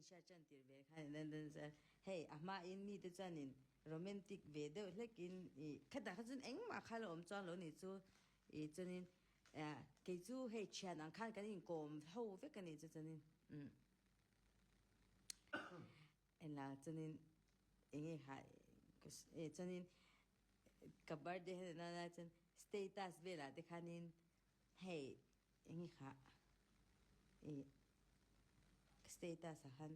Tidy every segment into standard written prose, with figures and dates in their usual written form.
inhriat ṭan tir ve khan hei a hmain mite chuanin romantic ve deuh hlekin ih khatah kha chuan engmah kha la awm chuang lo nih chu ih chuanin kei chu hei thian ang khan kan inkawm ho vek a nih chu chuanin umm enla chuanin enge kha chuanin ka birthday heti nana chuan status velah te khanin hei Enge kha i status ah khan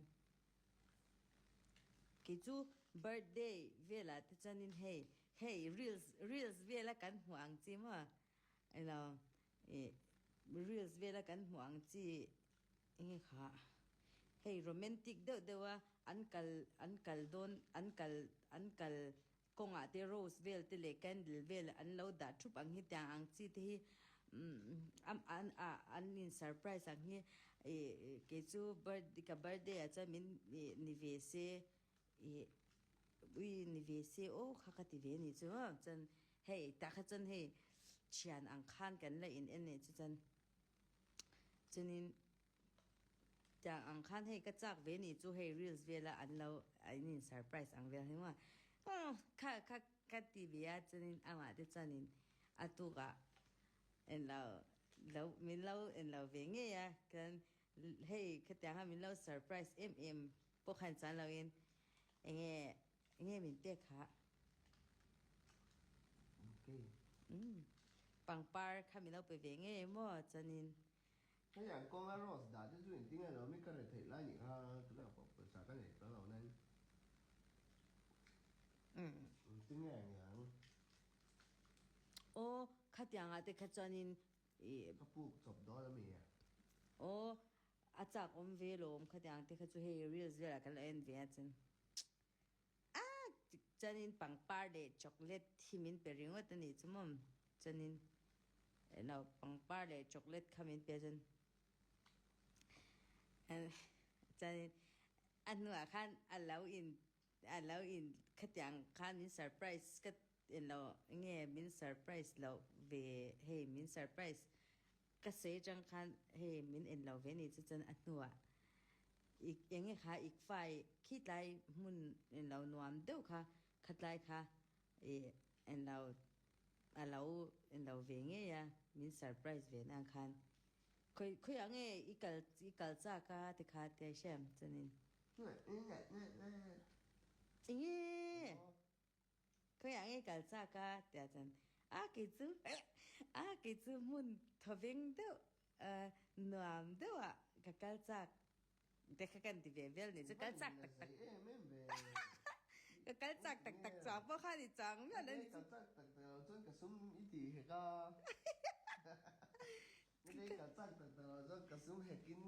kei chu birthday velah te chuanin hei hei reels reels vela kan hmuh ang chi maw ilo ih reels vela kan hmuh ang chi enge kha hei romantic deuh deuh a an kal an kal dawn an kal an kal Kawngah te rose vel te leh candle vel an lo dah thup ang hi tiang ang chi te hi an an in surprise ang hi ih kei chu birthday ka birthday ah chuan min ih ni ve se ih ui ni ve se aw kha ka ti ve a nih chu maw chuan hei tah kha chuan hei thian ang khan kan la in en leh chu chuan chuanin. Tiang ang khan hei ka chak ve nih chu hei reels vela an lo an in surprise ang vel hi maw kha kha ka ti ve a chuanin amah te chuanin a tukah en lo lo min lo en lo ve ngei a chuan hei khatiang kha min lo surprise em em pawh khan chuan loin enge enge min pek kha pangpar kha min lo pe ve ngei maw chuanin. Hei an kawnga rose dah te chu engtin nge lo mi ka re theih lai nih kha tunah pawh pawisa ka nei chuang lo nen engtin nge ang ang. Aw khatiang ah te kha chuanin i. Ka puk chawp dawn a mi a. Aw a chak awm ve lawm khatiang te kha chu hei reels velah kan lo en ve a chuan. A chuanin pangpar leh chocolate hi min pe ringawt a nih chu maw chuanin eno pangpar leh chocolate kha min pe chuan chuanin a hnuah khan a lo in a lo in khatiang khan min surprise ka elo nge min surprise loh ve hei min surprise Ka sawi atang khan hei min en lo ve ni chu chuan a hnuah i enge kha i fai khitlai hmun en lo nuam deuh kha khatlai kha i en lo a lo en lo ve ngei a min surprise ve na khan khawi khawiah nge i kal i kal chak a tikha tia hriam chuanin enge. Khawiah nge kal chak a? Tia chuan a kei chu a kei chu hmun thawveng deuh nuam deuhah ka kal chak te kha kan ti ve vel ni chu kal chak tak tak ka kal chak tak tak chuang pawh kha ni chuang miah lo ni chu. Kal chak tak tak lo chuan ka sum i ti hek a kal chak tak tak lo chuan ka sum hekin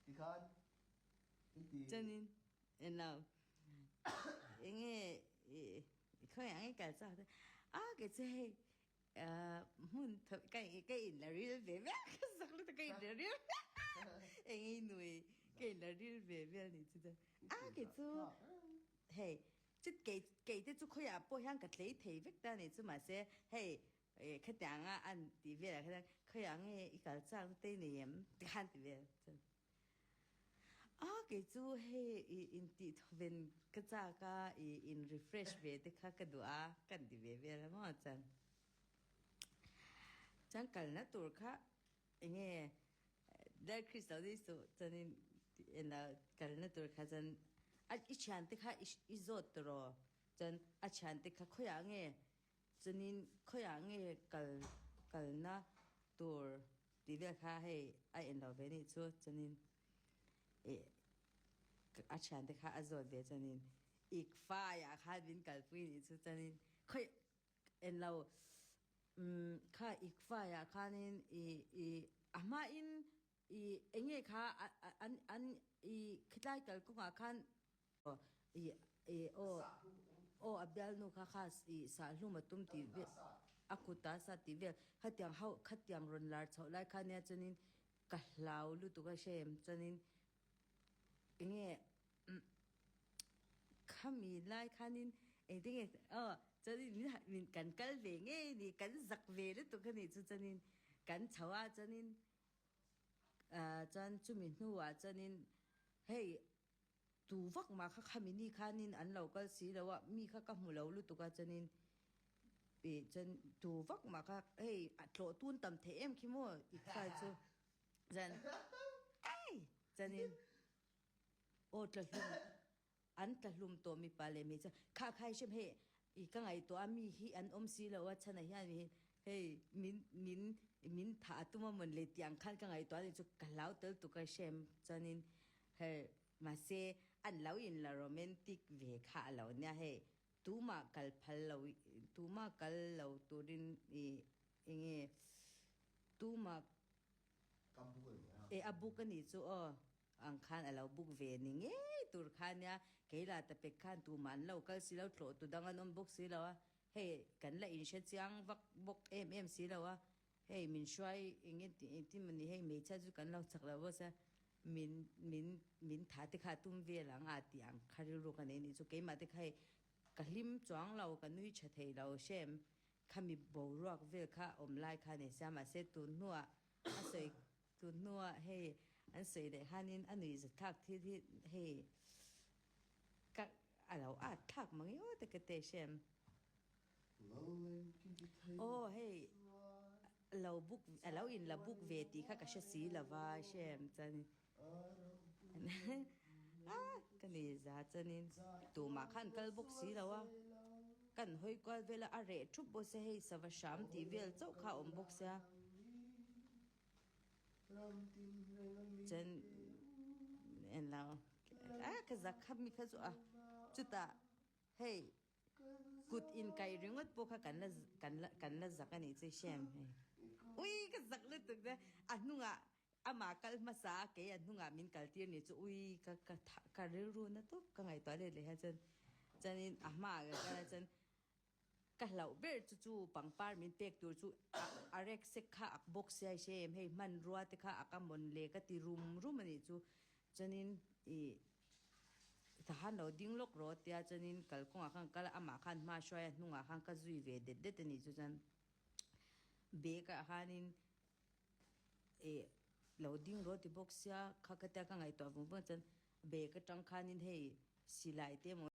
tikhan i ti. Chuanin Eno enge i khawiah nge kal chak te a kei chu hei hmun tho ka ka in la ril ve vel ka zak lutuk ka in la ril enge i nui ka in la ril ve vel ni chu chuan a kei chu hei chu kei kei te chu khawiah pawh hian ka tlei thei vek ta ni chu mahse hei khatianga an tih velah khan khawiah nge i kal chak te i nei em tikhan ti vel chuan. A kei chu hei i intih thawven ka chak a, i in refresh ve te kha ka duh a, kan ti ve vel a maw chuan. Chuan kalna tur kha enge Lal Krista ni suh chuanin ena kalna tur kha chuan a i thiante kha i zawt tawh chuan a thiante kha khawiah nge Chuanin khawiah nge kal kalna tur tih vel kha hei a en lo ve nih chu chuanin ih a thiante kha a zawt ve chuanin ik faiah khan min kalpui nih chu chuanin khawi en lo umm kha ik faiah khanin ih ih a hmain ih eng nge kha an an ih khitlai kalkawngah khan Ih ih aw aw a bialnu kha kha ih sahlum a tum tih vel a kut a sa tih vel khatiang ho khatiang rawn lar chhoh lai kha nia chuanin ka hlau lutuk a hre em chuanin enge khami lai khanin engtin nge aw chuanin min min kan kal ve ngei a ni kan zak ve lutuk a nih chu chuanin kan chho a chuanin ah chuan chumi hnuah chuanin hei. Tu vak mah kha khami ni khanin an lo kal si lo a, mi kha ka hmu lo lutuk a chuanin ih chuan tu vak mah kha hei a tlawh tun tam theih em khi maw ICFAI chu chuan ei chuanin aw tla hlum an tla hlum tawh mipa leh hmeichhia kha kha hrim hei ih ka ngaihtuah a mi hi an awm si lo a chhanah hian hei min min min thah a tum a mawn le tih ang khan ka ngaihtuah a ni chu ka hlau tel tuk a hrem chuanin hei Mahse, an lo in la romantic ve kha a lo nia hei, tumah kal phal lo, tumah kal lo turin i enge tumah Ka book a ni a. E a book a nih chu aw, ang khan a lo book ve ni ngei tur kha nia, kei la ta pek khan tumah an lo kal si lo, tlawh tu dang an awm bawk si lo a, hei kan la inhre chiang vak bawk em em si lo a, Hei min hruai eng engtin maw ni hei hmeichhia chu kan lo chak lo bawk sia min min min tha te kha tum vel ang a tih ang kha rilru ka nei nih chu keimah te kha hei ka hlim chuang lo ka nui tha thei lo hrem khami boruak vel kha awm lai kha nei sia mahse tun hnuah a sawi tun hnuah hei an sawi leh khanin a nuih zathlak thil hi hei ka a lo at thlak mang i aw te ka te hrem. Aw hei lo book a lo in la book ve tih kha ka hre si lo va hrem chuanin a ka ni za chuanin tumah khan kal bawk si lo a kan hawi kual vel a a reh thup bawk sia hei sava hram tih vel chauh kha a awm bawk sia chuan englo a ka zak kha mi kha chu a chutah hei. Kut inkaih ringawt pawh kha kan la kan la kan la zak a nih chu Shem hei. Ui ka zak lutuk te a hnungah amah kal hmasa a kei a hnungah min kal tir nih chu ui ka ka tha ka rilru na tawp ka ngaihtuah let leh hian chuan chuanin a hmaah ka kal a chuan ka hlauh ber chu chu pangpar min pek tur chu a a rek sek kha ak bawk sia Shem hei hmanrua te kha a ka mawn le ka ti rum rum a nih chu chuanin ih Thahan lo ding lawk rawh tia chuanin kalkawngah khan kal a, amah khan hma hruai a hnungah khan ka zui ve det det a nih chu chuan bag ah khanin ih lo ding rawh ti bawk sia kha ka tia ka ngaihtuah vung vung chuan bag atang khanin hei silai te emaw.